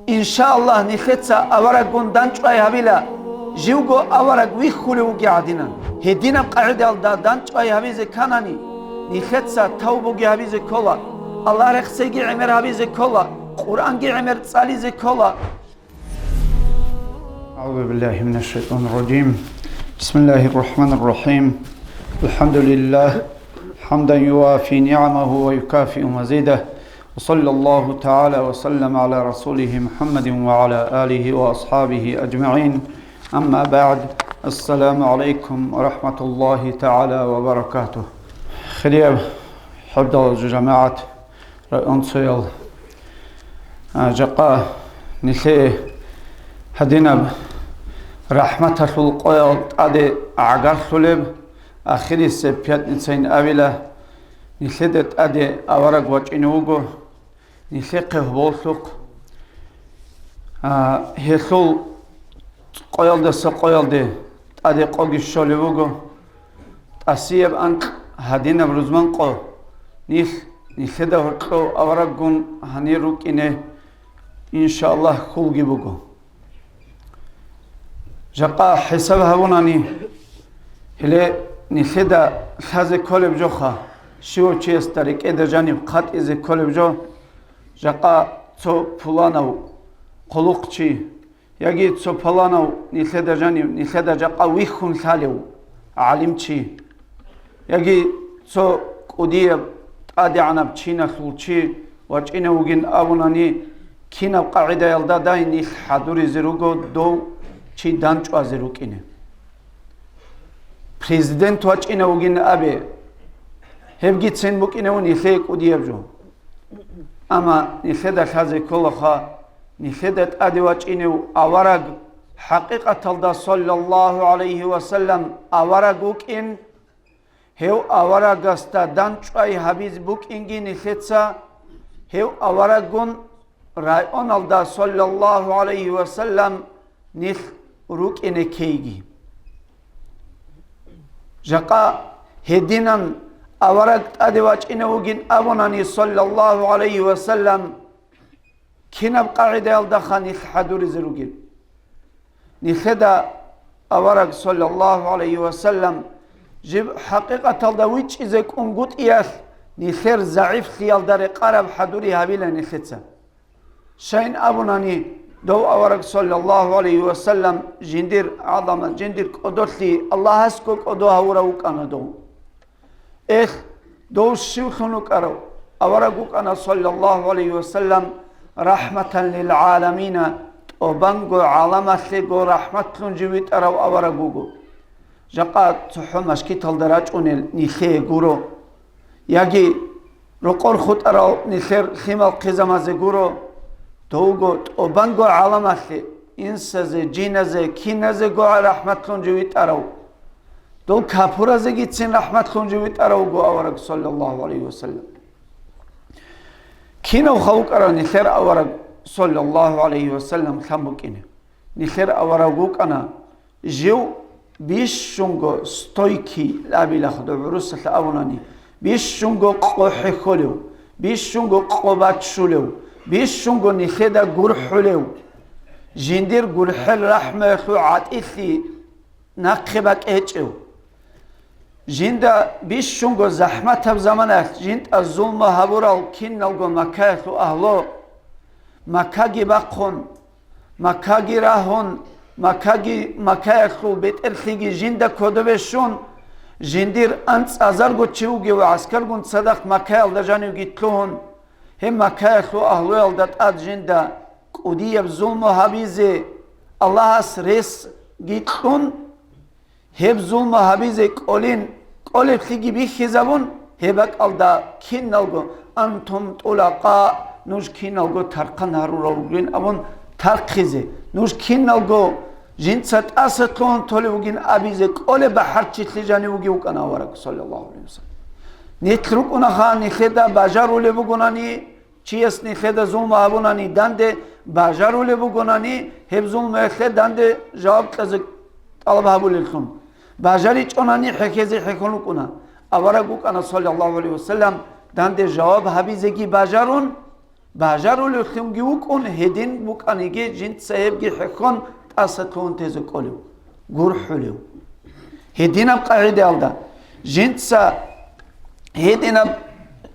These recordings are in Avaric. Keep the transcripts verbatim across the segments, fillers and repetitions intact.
Иншааллагь, нилъеца авараггун дандчӀвай гьабила, живго авараг вихьулев вугев гӀадинан. Гьединаб къагӀидаялда дандчӀвай гьабизе кканани, нилъеца тавбуги гьабизе ккола, Аллагь рехсейги гӀемер гьабизе ккола, Къуръанги гӀемер цӀализе ккола. أعوذ بالله من الشيطان الرجيم. بسم الله الرحمن الرحيم. الحمد لله، حمدا يوافي نعمه ويكافئ مزيده. وصلى الله تعالى وسلم على رسوله محمد وعلى آله وأصحابه أجمعين. أما بعد. السلام عليكم ورحمة الله تعالى وبركاته. Хирияб хӀурдал жамагӀат, районцоял, а, жакъа нилъее гьадинаб рахӀматалъул къоял тӀаде гӀагарлъулеб, ахирисеб пятницайин абила, нилъеда тӀаде авараг вачӀине вуго, нилъехъе гьоболлъухъ. А, гьелъул къоялдаса къоялде тӀаде къоги щолеб буго. ТӀасияб анкь гьадинаб рузман къо, нилъ, нилъеда гьоркьов авараггун гьанир рукӀине, иншааллагь, хьулги буго. Жакъа хӀисаб гьабунани, гьеле нилъеда лъазе кколеб жоха, щивав чиясда рекӀеда жаниб хъатӀизе кколеб жо, жакъа цо пуланав хъулухъчи, яги цо пуланав нилъеда жанив, нилъеда жакъа вихьун лъалев гӀалимчи, яги цо кӀудияб тӀадегӀанаб чиналъул чи вачӀинев вугин абунани, кинаб къагӀидаялда дай нилъ хӀадуризе руго дов чи данчӀвазе рукӀине? Президент вачӀинев вугин абе, гьебгицин букӀинев нилъее кӀудияб жо. Амма нилъеда лъазе кколаха, нилъеда тӀаде вачӀинев авараг, хӀакъикъаталда, саллаллагьу гӀалайгьи ва саллам, авараг вукӀин, гьев аварагасда данчӀвай гьабиз букӀинги нилъеца, гьев авараггун районалда, саллаллагьу гӀалайгьи ва саллам, нилъ рукӀине ккейги. Жакъа гьединан авараг тӀаде вачӀинев вугин абунани, саллаллагьу гӀалайгьи ва саллам, кинаб къагӀидаялдаха нилъ хӀадуризе ругел? Нилъеда авараг, саллаллагьу гӀалайгьи ва саллам, жиб хӀакъикъаталда вичӀчӀизе кӀунгутӀиялъ, нилъер загӀифлъиялда рекъараб хӀадури гьабила нилъеца. Щайин абунани, дов авараг, саллаллагьу гӀалайгьи ва саллам, жиндир гӀадамал, жиндир кӀодолъи Аллагьасго кӀодо гьавурав вукӀана дов. Эх, дов щивлъун вукӀарав? Авараг вукӀана, саллаллагьу гӀалайгьи ва саллам, рахӀматан лил гӀаламина, тӀубанго гӀаламалъего рахӀматлъун жив витӀарав авараг вуго. Жакъа цохӀо машгиталда рачӀунел нилъее гуро, яги рокъор хутӀарал нилъер лъимал хъизамазе гуро, довго тӀубанго гӀаламалъе, инсазе, жиназе, киназего рахӀматлъун жив витӀарав. Дол капуразегицин рахӀматлъун жив витӀарав вуго авараг, саллаллагьу гӀалайгьи ва саллам. Кинавха вукӀарав нилъер авараг, саллаллагьу гӀалайгьи ва саллам, лъан букӀине? Нилъер авараг вукӀана жив бищунго стойкий, абилахъ дов гӀурусалъ абунани, бищунго къо хӀехьолев, бищунго къо баччулев, бищунго нилъеда гурхӀулев, жиндир гурхӀел рахӀмуялъул гӀатӀилъи нахъе бакӀ гьечӀев. Жинда бищунго захӀматаб заманаялъ жинда зулму гьабурал киналго Маккаялъул агьлу, Маккаги бахъун, Маккаги рагьун, Маккаги, Маккаялъул бетӀерлъиги жинда кодобе щун, жиндир анцӀазарго чи вугев гӀаскаргун цадахъ Маккаялда жанивги лъугьун, гьеб Маккаялъул агьлуялда тӀад жинда кӀудияб зулму гьабизе Аллагьас ресги кьун, гьеб зулму гьабизе кӀолин, кӀолеблъиги бихьизабун, гьеб бакӀалда киналго, «Антум тӀулакъа», нуж киналго тархъан гьарурал ругин абун тархъизе, нуж киналго жинца тӀаса лъугьун толев вугин абизе кӀолеб бахӀарчилъи жанив вугев вукӀана авараг, саллаллагьу гӀалайгьи ва саллам. Нилъ рукӀунаха, нилъеда бажарулеб бугонани, чияс нилъеда зулму гьабунани данде бажарулеб бугонани, гьеб зулмуялъе данде жаваб кьезе тӀалаб гьабулеллъун. БажаричӀонани хӀехьезе хӀехьон рукӀуна. Авараг вукӀана, саллаллагьу гӀалайгьи ва саллам, данде жаваб гьабизеги бажарун, Бажарулевлъунги вукӀун, гьедин букӀаниги, жинца гьебги хӀехьон тӀаса лъугьун тезе кӀолев, гурхӀулев. Гьединаб къагӀидаялда, жинца гьединаб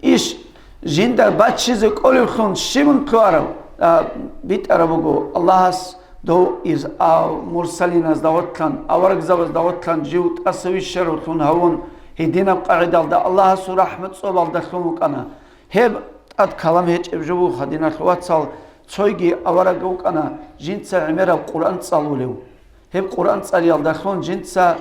иш жинда баччизе кӀолевлъун щибун лъугьарав? А, битӀараб буго Аллагьас дов из, а, мурсалиназда гъорлъан, аварагзабазда гъорлъан жив тӀаса вищаравлъун гьавун, гьединаб къагӀидалда Аллагьасул рахӀмат цӀобалдалъун вукӀана. Гьеб тӀад калам гьечӀеб жо бугоха, диналъул вацал, цойги авараг вукӀана жинца гӀемераб Къуръан цӀалулев. Гьеб Къуръан цӀалиялдалъун жинца,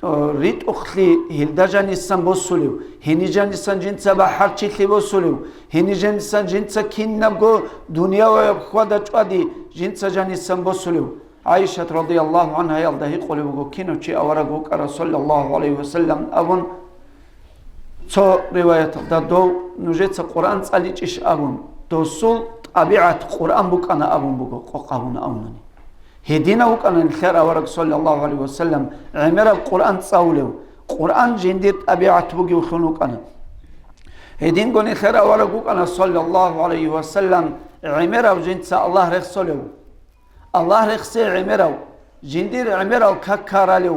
о, ритӀухълъи гьелда жанисан босулев, гьениб жанисан жинца бахӀарчилъи босулев, гьениб жанисан жинца кинабго дуняваяб хьвада-чӀвади жинца жанисан босулев. ГӀайшат радияллагьу гӀангьаялда гьикъулеб буго, кинав чи авараг вукӀарав, саллаллагьу гӀалайгьи ва саллам, абун, цо риваяталда дов нужеца Къуръан цӀаличӀищ абун, досул тӀабигӀат Къуръан букӀана абун буго, къокъ гьабуна абунани. Гьединав вукӀана нилъер авараг, саллаллагьу гӀалайгьи ва саллам, гӀемераб Къуръан цӀалулев, Къуръан жиндир тӀабигӀат бугевлъун вукӀана. Гьединго нилъер авараг вукӀана, саллаллагьу гӀалайгьи ва саллам, гӀемерав жинца Аллагь рехсолев. Аллагь рехсе гӀемерав, жиндир гӀемерал как ккаралев,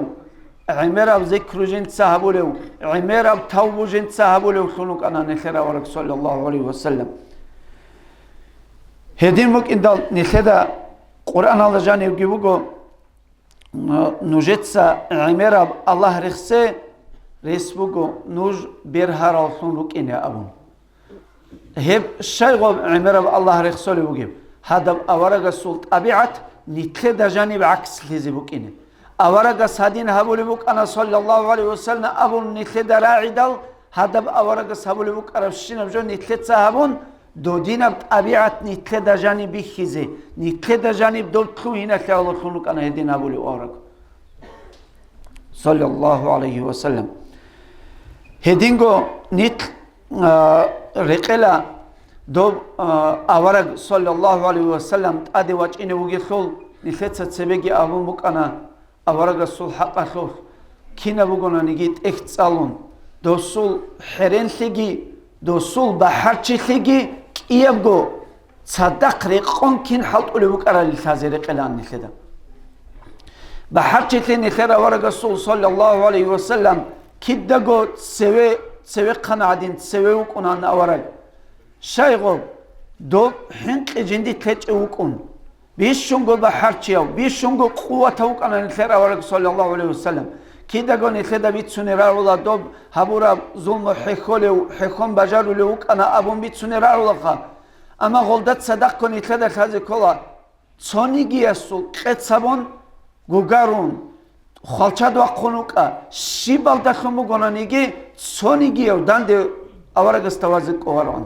гӀемераб зикру жинца гьабулев, гӀемераб тавбу жинца гьабулевлъун вукӀана нилъер авараг, саллаллагьу гӀалайгьи ва саллам. Гьедин букӀиндал нилъеда Къуръаналда жанивги буго, нужеца гӀемераб Аллагь рехсе рес буго нуж бергьараллъун рукӀине абун. Гьеб щайгъуб гӀемераб Аллагь рехсолев вугеб? Гьадаб аварагасул тӀабигӀат нилъеда жаниб гӀакслъизе букӀине. Аварагас гьадин гьабулеб букӀана, саллаллагьу гӀалайгьи ва саллам, абун нилъеда рагӀидал, гьадаб аварагас гьабулеб букӀарабщинаб жо нилъеца гьабун, додинаб тӀабигӀат нилъеда жаниб бихьизе, нилъеда жаниб доб лъугьиналъе гьавуллъун рукӀана гьедин гьабулев авараг, саллаллагьу гӀалайгьи ва саллам. Гьединго нилъ, а, рекъела доб, а, авараг, саллаллагьу гӀалайгьи ва саллам, тӀаде вачӀине вугелъул, нилъеца цебеги абун букӀана аварагасул хӀакъалъулъ, кинаб бугонаниги тӀехь цӀалун, досул хӀеренлъиги, досул бахӀарчилъиги кӀиябго цадахъ рекъон кин хӀалтӀулев вукӀарали лъазе рекъелаан нилъеда. БахӀарчилъи нилъер аварагасул, саллаллагьу гӀалайгьи ва саллам, кидаго цеве, цевехъан гӀадин цеве вукӀунаан авараг. Щайгъуб, доб хӀинкъи жинди лъечӀев вукӀун. Бищунго бахӀарчияв, бищунго къуватав вукӀана нилъер авараг, саллаллагьу гӀалайгьи ва саллам. Кидаго нилъеда бицунеб рагӀула доб гьабураб зулму хӀехьолев, хӀехьон бажарулев вукӀана абун бицунеб рагӀулаха. Амма гъолда цадахъго нилъеда лъазе ккола, цонигиясул къец гьабун, гугарун, хвалчад вахъун вукӀа, щибалдалъун бугонаниги, цонигияв данде аварагасда вазе кӀолароан.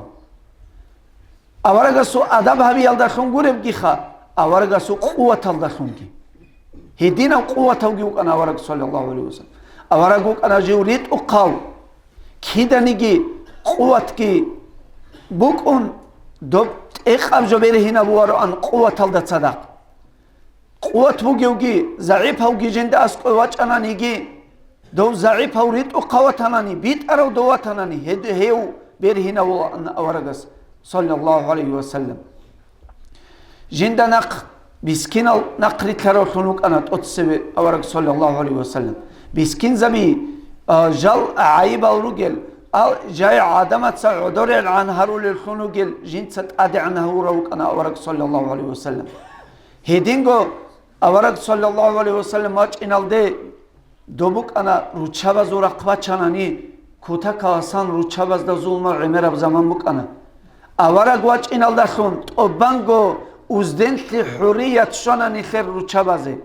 Аварагасул адаб гьабиялдалъун гуребгиха, аварагасул къуваталдалъунги. Гьединав къуватавги вукӀана авараг, саллаллагьу гӀалайгьи ва саллам. Авараг вукӀана жив ритӀухъав, киданиги къуватги букӀун, доб тӀекъаб жо бергьинаб бугероан къуваталда цадахъ. Къуват бугевги, загӀипавги жинда аскӀове вачӀананиги, дов загӀипав ритӀухъав ватанани, битӀарав дов ватанани, гьед-, гьев бергьинавулаан аварагас, саллаллагьу гӀалайгьи ва саллам. Жинда нахъ бискинал нахърилълъаравлъун вукӀана тӀоцебе авараг, саллаллагьу гӀалайгьи ва саллам. Бискинзаби, а, жал гӀайибал ругел, ал жай гӀадамаца гӀодорегӀан гьарулеллъун ругел жинца тӀадегӀан гьавурав вукӀана авараг, саллаллагьу гӀалайгьи ва саллам. Гьединго авараг, саллаллагьу гӀалайгьи ва саллам, вачӀиналде доб букӀана руччабазул рахъ бачанани, кутакаласан руччабазда зулму гӀемераб заман букӀана. Авараг вачӀиналдалъун тӀубанго узденлъи хӀурият щвана нилъер руччабазе.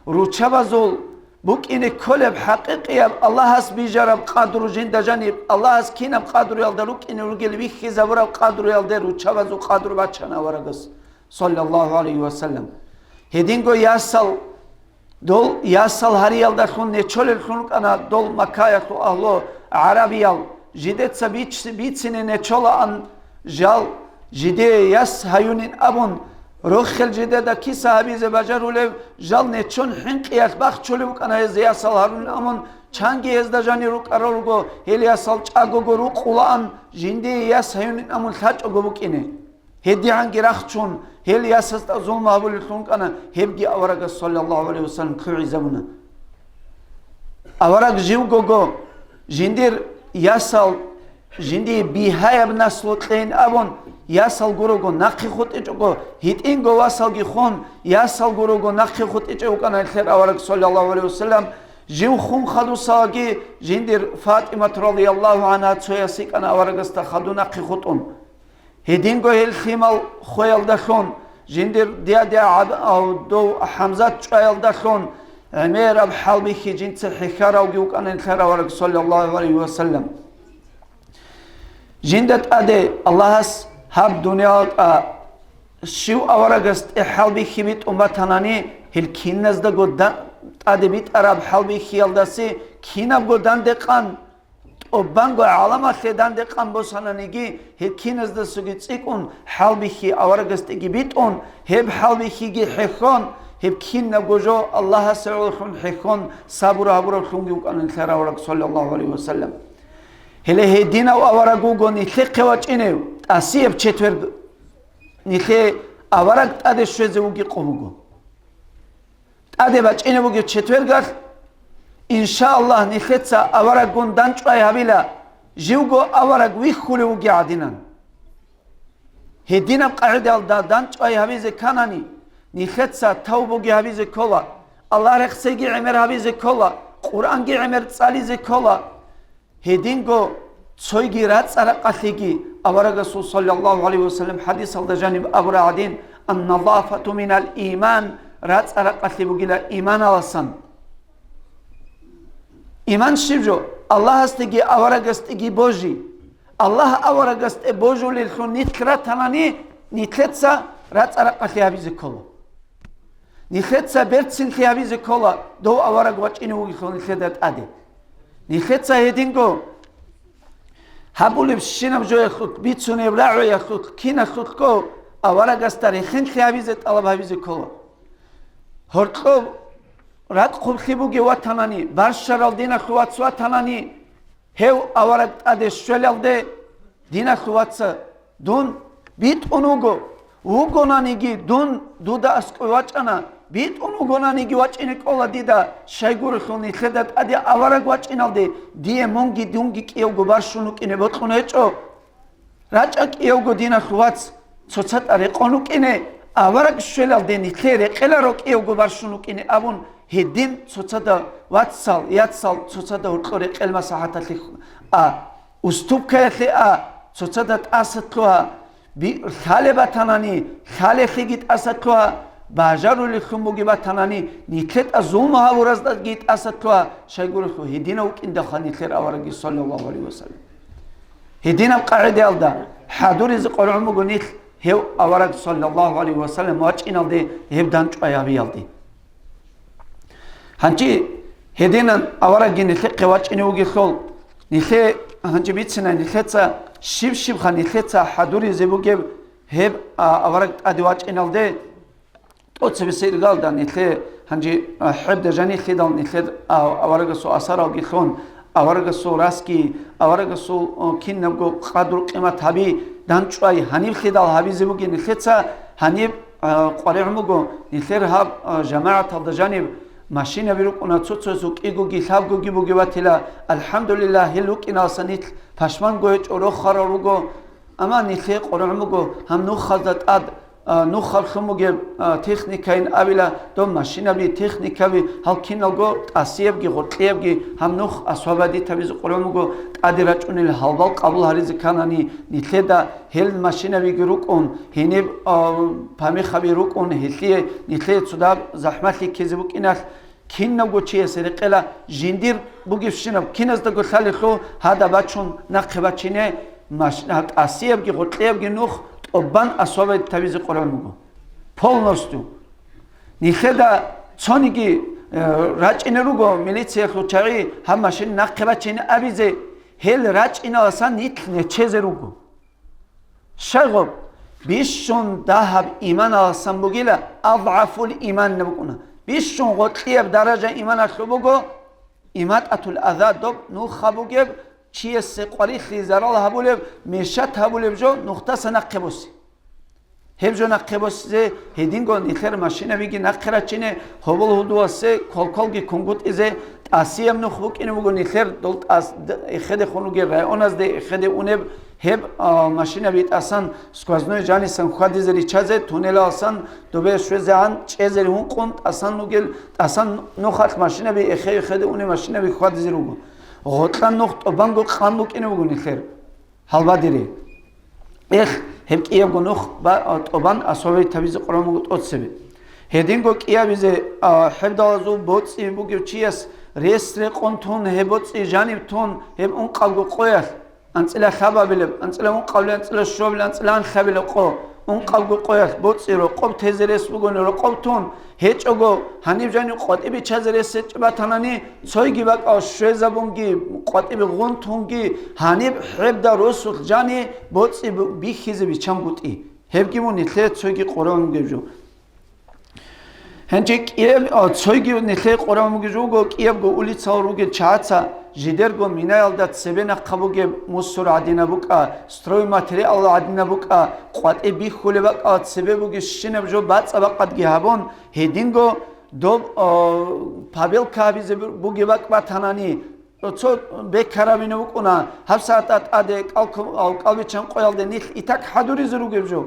Руччабазул букӀине кколеб хӀакъикъияб Аллагьас бижараб къадру жинда жаниб, Аллагьас кинаб къадруялда рукӀине ругел вихьизабураб къадруялде руччабазул къадру бачана аварагас, саллаллагьу гӀалайгьи ва саллам. Гьединго ясал, дол ясал гьариялдалъун нечолеллъун рукӀана дол Маккаялъул агьлу гӀарабиял, жидеца бич-, бицине нечолаан жал, жидее яс гьаюнин абун, рохел жидеда киса гьабизе бажарулев жал нечон хӀинкъиялъ бахчулев вукӀана гьез ясал гьарунин абун, чанги гьезда жанир рукӀарал руго, гьел ясал чӀагого рукъулаан, жиндие яс гьаюнин абун лъачӀого букӀине. ГьедигӀанги рахчун, гьел ясазда зулму гьабулеллъун кӀана, гьебги аварагас, саллаллагьу гӀалайгьи вассалам, лъугӀизабуна. Авараг живгого, жиндир ясал, жиндие бигьаяб наслу кьейин абун, ясал гурого нахъе хутӀичӀого, гьитӀинго васалги хун, ясал гурого нахъе хутӀичӀев вукӀана нилъер авараг, саллаллагьу гӀалайгьи вассалам. Жив хун хадусалаги, жиндир ФатӀимат, радияллагьу гӀангьа, цояс йикӀана аварагасда хадув нахъе хутӀун. Гьединго гьел лъимал хвеялдалъун, жиндир диадиа гӀаб-, ав-, дов ХӀамзат чӀваялдалъун, гӀемераб хӀалбихьи жинца хӀехьаравги вукӀана нилъер авараг, саллаллагьу гӀалайгьи вассалам. Жинда тӀаде Аллагьас гьаб дуниялалда щив аварагасде хӀалбихьи битӀун батанани, гьел киназдаго да-, тӀаде битӀараб хӀалбихьиялдасе кинабго дандекъан, тӀубанго гӀаламалъе дандекъан босананиги, гьел киназдасаги цӀикӀкӀун хӀалбихьи аварагасдеги битӀун, гьеб хӀалбихьиги хӀехьон, гьеб кинабго жо Аллагьасе гӀолохъун хӀехьон сабур гьабураблъунги вукӀана нилъер авараг, саллаллагьу гӀалайгьи вассалам. Гьеле гьединав авараг вуго нилъехъе вачӀинев, тӀасияб четверг, нилъее авараг тӀаде щвезе вугеб къо буго. ТӀаде бачӀине бугеб четвергалъ, иншааллагь, нилъеца авараггун дандчӀвай гьабила, живго авараг вихьулев вугев гӀадинан. Гьединаб къагӀидаялда дандчӀвай гьабизе кканани, нилъеца тавбуги гьабизе ккола, Аллагь рехсейги гӀемер гьабизе ккола, Къуръанги гӀемер цӀализе ккола. Гьединго цойги рацӀцӀа-ракъалъеги аварагасул, саллаллагьу гӀалайгьи вассалам, хӀадисалда жаниб абураб гӀадин, «Ан-назафату минал иман», рацӀцӀа-ракъалъи бугила иманаласан. Иман щиб жо? Аллагьасдеги аварагасдеги божи. Аллагь аварагасде божулеллъун нилъ ратанани, нилъеца рацӀцӀа-ракъалъи гьабизе ккола. Нилъеца берцинлъи гьабизе ккола, дов авараг вачӀине вугелъул нилъеда тӀаде. Нилъеца гьединго гьабулебщинаб жоялъулъ, бицунеб рагӀуялъулъ, киналъулъго аварагасда рехинлъи гьабизе тӀалаб гьабизе ккола. Гьоркьоб ракӀ хъублъи бугев ватанани, барщарал диналъул вац ватанани, гьев авараг тӀаде щвелалде, диналъул ваца, дун битӀун вуго, вугонаниги дун дуда аскӀов вачӀана, битӀун вугонаниги вачӀине кӀола дида, щайгурелъул нилъеда тӀаде авараг вачӀиналде, дие мунги дунги кӀиявго барщун вукӀине бокьун гьечӀо. РачӀа кӀиявго диналъул вац, цоцатӀа рекъон вукӀине, авараг щвелалде нилъее рекъеларо кӀиявго барщун вукӀине абун, гьедин цоцада вацал, яцал, цоцада гьоркьо рекъел масахӀаталъе а, уступкаялъе а, цоцада тӀаса лъугьа, би-, лъалеб батанани, лъалелъеги тӀаса лъугьа, бажарулеллъун бугеб батанани, нилъетӀа зулму гьавураздаги тӀаса лъугьа, щайгурелъул гьединав вукӀиндалха нилъер аварагги, саллаллагьу гӀалайгьи вассалам. Гьединаб къагӀидаялда хӀадуризе къваригӀун буго нилъ гьев авараг, саллаллагьу гӀалайгьи вассалам, вачӀиналде, гьеб дандчӀвай гьабиялде. Гьанчи гьединан аварагги нилъехъе вачӀине вугелъул, нилъе гьанчи бицина, нилъеца щиб-щибха нилъеца хӀадуризе бугеб гьеб, а, авараг тӀаде вачӀиналде. ТӀоцебесеб иргалда нилъе гьанчи, а, хӀеб дажанилъидал нилъер, а, аварагасул асаралги лъун, аварагасул расги, аварагасул, а, кинабго къадру-къимат гьаби, дандчӀвай гьаниб лъидал гьабизе бугин нилъеца гьаниб, а, къваригӀун буго нилъер гьаб, а, жамагӀаталда жаниб машинаби рукӀуна, цо-цоясул кӀигоги лъабгоги бугеб батила, алхӀамдулиллагь, гьел рукӀиналса нилъ пашманго гьечӀо, рохарал руго, амма нилъее къваригӀун буго гьаб нухазда тӀад, а, нухаллъун бугеб, а, техникайин абила, доб машинаби, техникаби, гьал киналго тӀасиябги гъоркьиябги гьаб нух освободить гьабизе къваригӀун буго, тӀаде рачӀунел гьалбал къабул гьаризе кканани, нилъеда гьел машинабиги рукӀун, гьениб, а, помехаби рукӀун, гьелъие нилъее цодаб захӀмалъи ккезе букӀиналъ, кинабго чиясе рекъела жиндир бугебщинаб киназдаго лъалелъул гьадаб бачун нахъе бачине, маш-, гьаб тӀасиябги гъоркьиябги нух тӀубан освободить гьабизе къваригӀун буго. Полностью. Нилъеда цониги, э, рачӀине руго милициялъул чагӀи гьаб машин нахъе бачине абизе, гьел рачӀиналасан нилъ нечезе руго. Щайгъуб, бищун дагьаб иманаласан бугила, адгӀафул иман букӀуна. Бищун гъоркьияб даража иманалъул буго, иматӀатул аза, доб нуха бугеб, чиясе къварилъи зарал гьабулеб, мешат гьабулеб жо нухдаса нахъе босе. Гьеб жо нахъе босизе, гьединго нилъер машинабиги нахъе рачине, гьобол гьудуласе квалквалги кунгутӀизе, тӀасияб нух букӀине буго нилъер дол тӀас-, д-, эхедехун ругел районазде эхеде унеб гьеб, а, машинаби тӀасан сквозной жанисан хьвадизе риччазе, туннелалсан добе щвезегӀан чӀезе гьункъун тӀасан ругел, тӀасан нухалъ машинаби эхе-, эхеде унеб машинаби хьвадизе руго. Гъоркьан нух тӀубанго къан букӀине буго нилъер. Гьалбадире. Эх, гьеб кӀиябго нух ба-, а, тӀубан асвабайтабизе къоран буго тӀоцебе. Гьединго кӀиябизе, а, хӀебдалазул боцӀи бугев чияс рес рекъон тун, гьеб боцӀи жаниб тун, гьеб ункъабго къоялъ, анцӀила лъабабилеб, анцӀила ункъабилеб, анцӀила щобилеб, анцӀила анлъабилеб къо, ункъабго къоялъ боцӀи рокъоб тезе рес бугони рокъоб тун, гьечӀого, гьаниб жанив къватӀиб биччазе рес гьечӀеб батанани, цойги бакӀал щвезабунги, къватӀиб гъунтунги, гьаниб хӀебда росулъ жани боцӀи бу-, бихьизе биччан бутӀи. Гьебги мун нилъее цойги къоран бугеб жо. Гьанже кӀияб-, а, цойги нилъее къоран бугеб жо буго, кӀиябго улицал ругел чагӀаца жидерго минаялда цебе нахъа бугеб мусор гӀадинаб букӀа, стройматериал гӀадинаб букӀа, къватӀиб бихьулеб бакӀал цебе бугебщинаб жо бацӀа-бакъадги гьабун, гьединго доб, а, побелка гьабизе бугеб бакӀ батанани, цо бекарабине букӀуна, гьаб сагӀатда тӀаде кӀалкум-, а, кӀалбиччан къоялде нилъ итак хӀадуризе ругеб жо.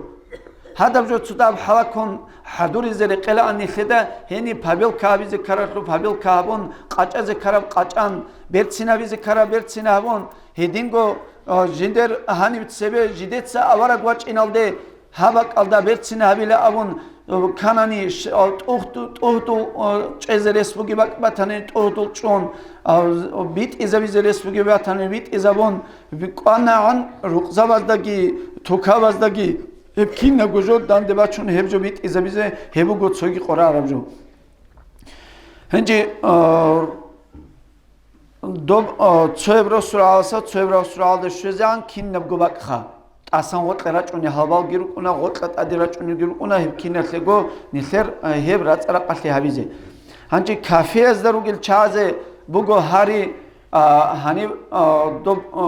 Гьадаб жо цо дагьаб хӀалаккун хӀадуризе рекъелаан нилъеда, гьениб побелка гьабизе ккаралъуб побелка гьабун, къачӀазе ккараб къачӀан, берцинабизе ккараб берцина гьабун, гьединго, а, жиндер гьаниб цебе жидеца авараг вачӀиналде, гьаб бакӀалда берцин гьабила абун, э, канани ш-, а, тӀугьду-, тӀугьдул, а, чӀезе рес бугеб бакӀ батани, тӀугьдул чӀун, а, з-, битӀизабизе рес бугеб батани, битӀизабун, би-, кӀванагӀан рукъзабаздаги, тукабаздаги, гьеб кинабго жо данде бачун гьеб жо битӀизабизе, гьеб буго цойги къорараб жо. Гьанже, а, Доб, а, цояб росулгӀаласа цояб росулгӀалда щвезегӀан кинабго бакӀха. ТӀасан гъоркье рачӀунел гьалбалги рукӀуна, гъоркьа тӀаде рачӀунелги рукӀуна, гьеб киналъего нилъер, а, гьеб рацӀа-ракъалъи гьабизе. Гьанже кафеязда ругел чагӀазе буго гьари, а, гьаниб, а, доб, а,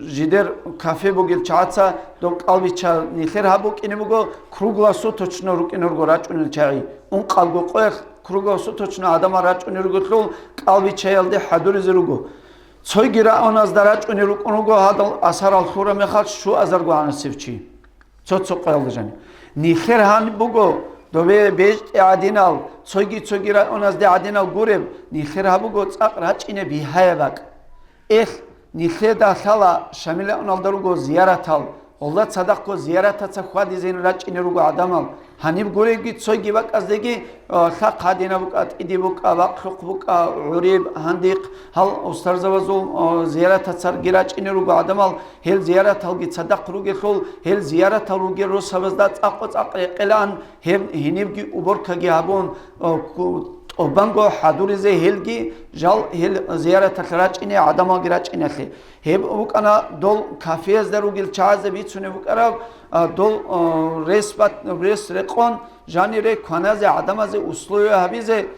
жидер кафе бугел чагӀаца доб кӀалбиччал нилъер гьаб букӀине буго, круглосуточно рукӀине руго рачӀунел чагӀи, ункъабго къоялъ круглосуточно гӀадамал рачӀунел ругелъул кӀалбиччаялде хӀадуризе руго. Цойги районазда рачӀунел рукӀун руго гьадал асарал лъураб мехалъ щуазарго гӀанасев чи. Цо-цо къоялда жаниб. Нилъер гьаниб буго, добе бежтӀи гӀадинал, цойги-цойги районазде гӀадинал гуреб, нилъер гьаб буго цӀакъ рачӀине бигьаяб бакӀ. Эх, нилъеда лъала Шамилаоналда руго зияратал, гъолда цадахъго зияратаца хьвадизейин рачӀине руго гӀадамал. Гьаниб гуребги цойги бакӀаздеги, а, лъахъ гьадинаб букӀа, тӀиди букӀа, бакълъухъ букӀа, гӀуриб, гьандихъ, гьал устарзабазул, а, зияратацарги рачӀине руго гӀадамал, гьел зияраталги цадахъ ругелъул, гьел зияратал ругел росабазда цӀакъ-цӀакъ рекъелаан, гьеб гьенибги уборкаги гьабун, а, ку-, тӀубанго хӀадуризе гьелги, жал гьел зияраталъ рачӀине, гӀадамалги рачӀиналъе. Гьеб букӀана дол кафеязда ругел чагӀазе бицунеб букӀараб, а, дол, а, рес бат-, рес рекъон жанире кваназе гӀадамазе условия гьабизе,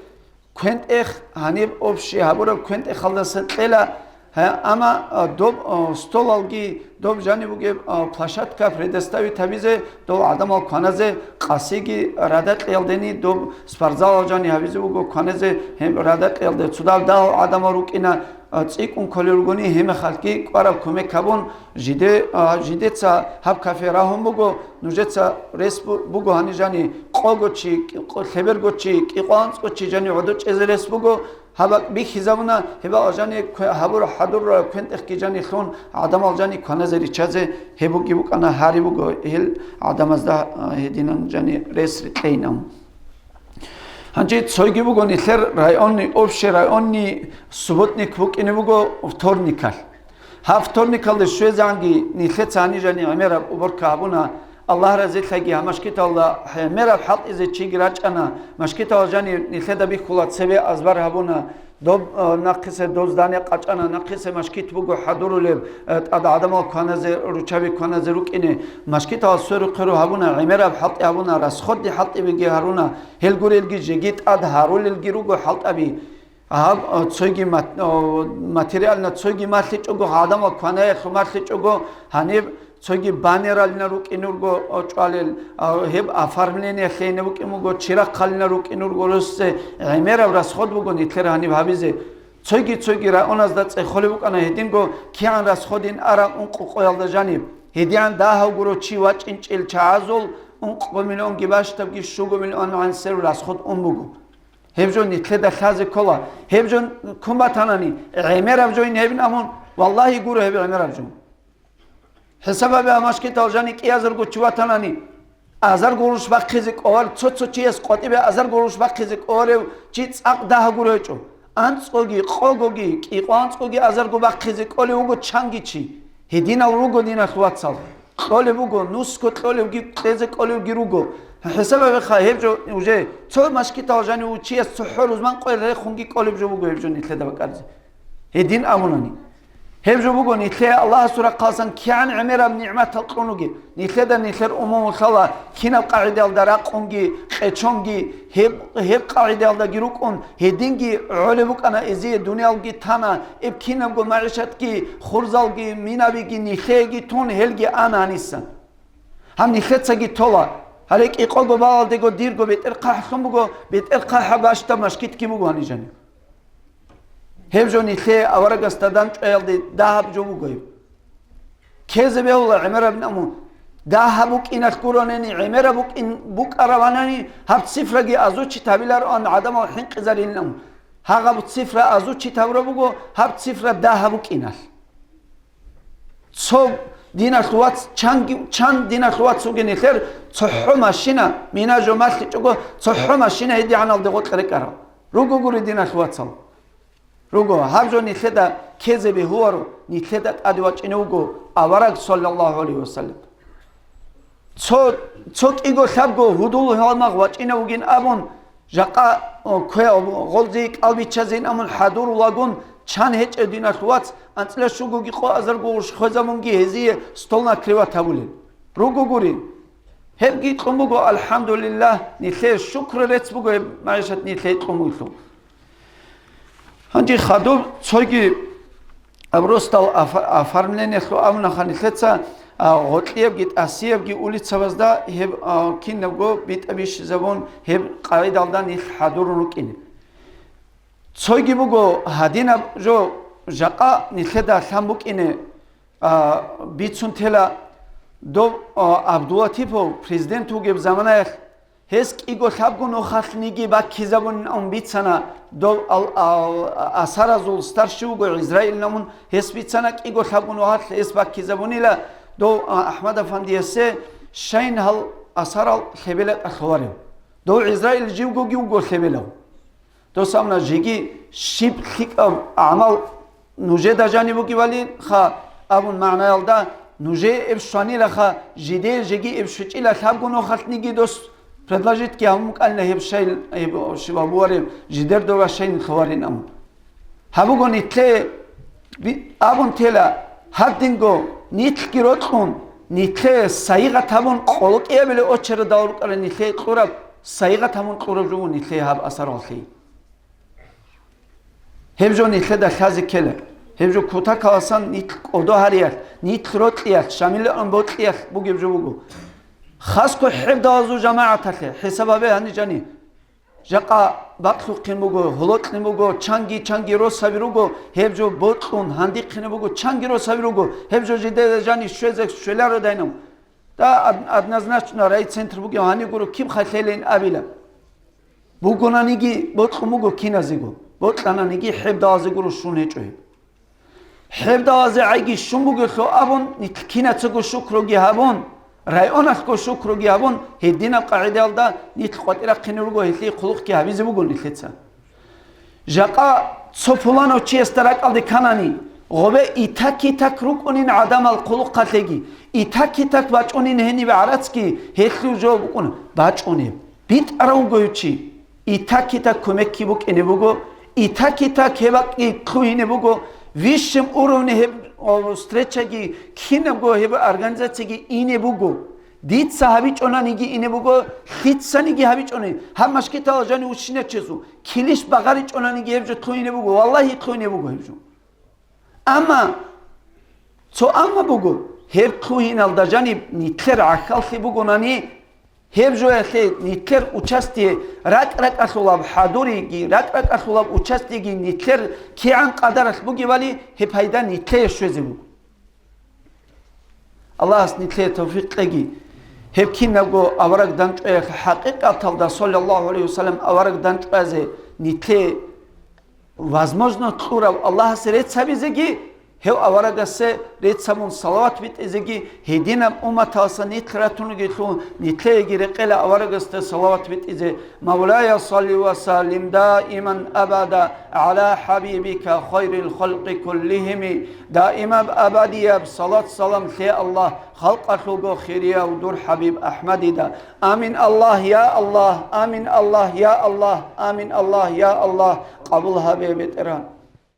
квен-тӀех гьаниб общий гьабураб квен-тӀехалдаса кьела, гьа, амма, а, доб, а, столалги, доб жаниб бугеб, а, площадка предоставить гьабизе, дол гӀадамал кваназе къасиги радакьялдени доб спортзалал жани гьабизе буго кваназе гьеб радакьялде цодал дагьал гӀадамал рукӀина, а, цӀикӀкӀун кколел ругони, гьебмехалъги кӀвараб кумек гьабун, жиде, а, жидеца гьаб кафе рагьун буго, нужеца рес бу-, буго гьани жани къого чи, кӀи-, къо-, лъеберго чи, кӀикъоанцӀго чи жани гӀодор чӀезе рес буго, гьаб бакӀ бихьизабуна, гьебал жани кве-, гьабур хӀадурра квен-тӀехги жани лъун, гӀадамал жани кваназе риччазе, гьеб буги букӀана гьари буго, гьел гӀадамазда, а, гьединан жани рес рекьейнав. Гьанже цойги буго нилъер районный, общий районный субботник букӀине буго вторникалъ. Гьаб вторникалде щвезанги нилъеца гьанижани гӀемераб уборка гьабуна, Аллагь разилъаги гьаб машгиталда гӀемераб хӀалтӀизе чиги рачӀана, машгитал жани нилъеда бихьула цебе азбар гьабуна, доб, э, нахъисе доб здание къачӀана, нахъисе машгит буго хӀадурулеб, э, тӀад гӀадамал кваназе, руччаби кваназе рукӀине, машгитал сверухъеру гьабуна, гӀемераб хӀалтӀи гьабуна, расходи хӀалтӀибиги гьаруна, гьел гурелги жеги тӀад гьарулелги руго хӀалтӀаби. Гьаб, а, цойги мат-, а, материально цойги малъичӀого, гӀадамал кванаялъул малъичӀого, гьаниб Цоги баннералина рукӀин руго чӀвалел, а, гьеб оформлениялъе ина букӀин буго, чирахъалина рукӀин руго россе, гӀемераб расход буго нилъер гьаниб гьабизе. Цоги-цоги районазда цӀехолеб букӀана гьединго кигӀан расходин араб ункъо къоялда жаниб. ГьедигӀан дагьав гуро чи вачӀинчӀел чагӀазул ункъо миллионги бащдабги щуго миллион гӀансер расход ун буго. Гьеб жо нилъеда лъазе ккола. Гьеб жо ккун батанани, гӀемераб жойин гьебин амун, валлагьи, гуро гьеб гӀемераб жо. ХӀисаб гьабе, гьаб машгитал жани кӀиазарго чи ватанани, азарго гъурущ бахъизе кӀолар, цо-цо чияс къватӀибе азарго гъурущ бахъизе кӀоларев чи цӀакъ дагьаб гуро гьечӀо. АнцӀгоги, къогоги, кӀикъоанцӀгоги азарго бахъизе кӀолев вуго чанги чи. Гьединал руго, диналъ вацал. Кьолеб буго, нусго кьолевги, кьезе кӀолевги руго. ХӀисаб гьабеха, гьеб жо уже цо машгитал жанив вугев чияс цохӀо рузман къоял рехунги кӀолеб жо буго гьеб жо нилъеда бакӀаризе. Гьедин абунани. Гьеб жо буго нилъее Аллагьасул рахъалсан кигӀан гӀемераб нигӀматал кьун ругеб. Нилъеда нилъер умумулъала кинаб къагӀидаялда ракъунги, къечонги, гьеб, гьеб къагӀидаялдаги рукӀун, гьединги гӀолеб букӀана эзие дуниялги тана, эб кинабго магӀишатги, хурзалги, минабиги нилъееги тун, гьелги ана гьаниса. Гьаб нилъецаги тола. Гьале кӀикъого балалдего дирго бетӀер хъахӀлъун буго, бетӀер хъахӀаб бащдаб машгитги буго гьанижани. Гьеб жо нилъее аварагасда данчӀваялде дагьаб жо буго гьеб. Ккезе бегьула гӀемераб намун. Дагьаб букӀиналъ гуронани, гӀемераб букӀин букӀараванани, гьаб цифраги азучит гьабилароан гӀадамал хӀинкъизарилин намун. Гьагъаб цифра азучит гьабураб буго, гьаб цифра дагьаб букӀиналъ. Цо диналъ вац, чанги, чан диналъ вац вугин нилъер, цохӀо машина, мина жо малъичӀого, цохӀо машина гьедигӀаналде гъоркь рекӀарал. Руго гури диналъ вацал. Руго, гьаб жо нилъеда ккезе бегьуларо, нилъеда тӀаде вачӀине вуго авараг, саллаллагьу гӀалайгьи ва саллам. Цо, цо кӀиго лъабго гьудул гьалмагъ вачӀинав вугин абун, жакъа, о, кве-, гъолзи кӀалбиччазин абун хӀадурулагун, чан гьечӀев диналъ вац, анцӀила щугоги къо азарго гъурущ хвезабунги гьезие стол накрывать гьабулел. Руго гури. Гьебги кьун буго, алхӀамдулиллагь, нилъее шукру рецц буго гьеб магӀишат нилъее кьун бугелъул. Гьанже хадуб цоги абросдал афа-, оформлениялъул абунаха нилъеца, а, гъоркьиябги тӀасиябги улицабазда гьеб, а, кинабго битӀа бищизабун, гьеб къагӀидалда нилъ хӀадурун рукӀине. Цоги буго гьадинаб жо, жакъа нилъеда лъан букӀине, а, бицун тела доб, а, Абдулатипов президент вугеб заманаялъ, гьес кӀиго лъабго нухалъниги баккизабунин абун бицана дов ал-, ал-, асаразул старший вуго Израил намун, гьес бицана кӀиго лъабго нухалъ гьес баккизабунила дов, а, АхӀмад Афандиясе, щайин гьал асарал лъебелатӀа лъоларев. Дов Израил живгоги вуго лъебелав. Дос абуна, жеги щиб лъикӀаб гӀамал нужеда жаниб бугебали ха абун магӀнаялда, нужее эб щванилаха, жидее жеги эб щвечӀила лъабго нухалъниги дос предложитги гьабун букӀанила гьеб щай, гьеб щибаб буареб, жидер дова щайин хварин абун. Гьабуго нилъее би-, абун тела, гьадинго нилъги рокьун, нилъее сайигъат гьабун къолокӀиябилеб очередал рукӀарай нилъее кьураб, сайигъат гьабун кьураб жо буго нилъее гьаб асараллъи. Гьеб жо нилъеда лъазе ккела. Гьеб жо кутакаласан нилъ кӀодо гьариялъ, нилъ рокьиялъ, Шамилан бокьиялъ бугеб жо буго. Хасго хӀебдалазул жамагӀаталъе хӀисаб гьабе гьанижани. Жакъа бакълъухъин буго, гьолокьин буго, чанги-чанги росаби руго, гьеб жо бокьун гьандихъине буго, чанги росаби руго, гьеб жо жидеда жани щвезе щвелародайнав. Да, од-, однозначно райцентр бугев гьанигуро киб хайлъелин абила. Бугонаниги бокьун буго киназего, бокьананиги хӀебдалазе гуро щун гьечӀо гьеб. ХӀебдалазе гӀайги щун бугелъул абун, нилъ кинацаго шукруги гьабун, районалъго шукруги гьабун, гьединаб къагӀидаялда нилъ къватӀирахъине руго, гьелъие хъулухъги гьабизе буго нилъеца. Жакъа цо пуланав чиясда ракӀалде кканани, гъобе итак-итак рукӀунин гӀадамал хъулухъалъеги, итак-итак бачӀунин гьениб гӀарацги, гьелъул жо букӀун бачӀунеб. БитӀарав вугев чи, итак-итак кумекги букӀине буго, итак-итак гьеб бакӀги лъугьине буго, высшем уровне гьеб, о, встречаги, кинабго гьеб организацияги ине буго. Дица гьабичӀонаниги ине буго, лъицаниги гьабичӀони, гьаб машгитала жани вущиначесул, килищ багъаричӀонаниги гьеб жо лъугьине буго, валлагьи, лъугьине буго гьеб жо. Амма цо амма буго, Гьеб лъугьиналда жаниб нилъер гӀахьаллъи бугонани, гьеб жоялъе нилъер участие ракӀ-ракӀалъулаб хӀадуриги, ракӀ-ракӀалъулаб участиеги нилъер кигӀан къадаралъ бугебали, гьеб пайда нилъее щвезе буго. Аллагьас нилъее тавфикъ кьеги. Гьеб кинабго авараг данчӀваялъе хӀакъикъаталда, саллаллагьу гӀалайгьи вассалам, авараг данчӀвазе нилъее возможность кьурав Аллагьасе рецц гьабизеги, гьев аварагасе рецц гьабун салават битӀизеги, гьединаб умматалдаса нилъ ратунугелъул нилъееги рекъела аварагасда салават битӀизе. مولاي صل وسلم دائما أبدا على حبيبك خير الخلق كلهم. Даимаб абадияб салат-салам лъе, Аллагь, халкъалъулго хирияв дур ХӀабиб АхӀмадида. Амин, Аллагь, я Аллагь, амин, Аллагь, я Аллагь, амин, Аллагь, я Аллагь, къабул гьабе, БетӀергьан.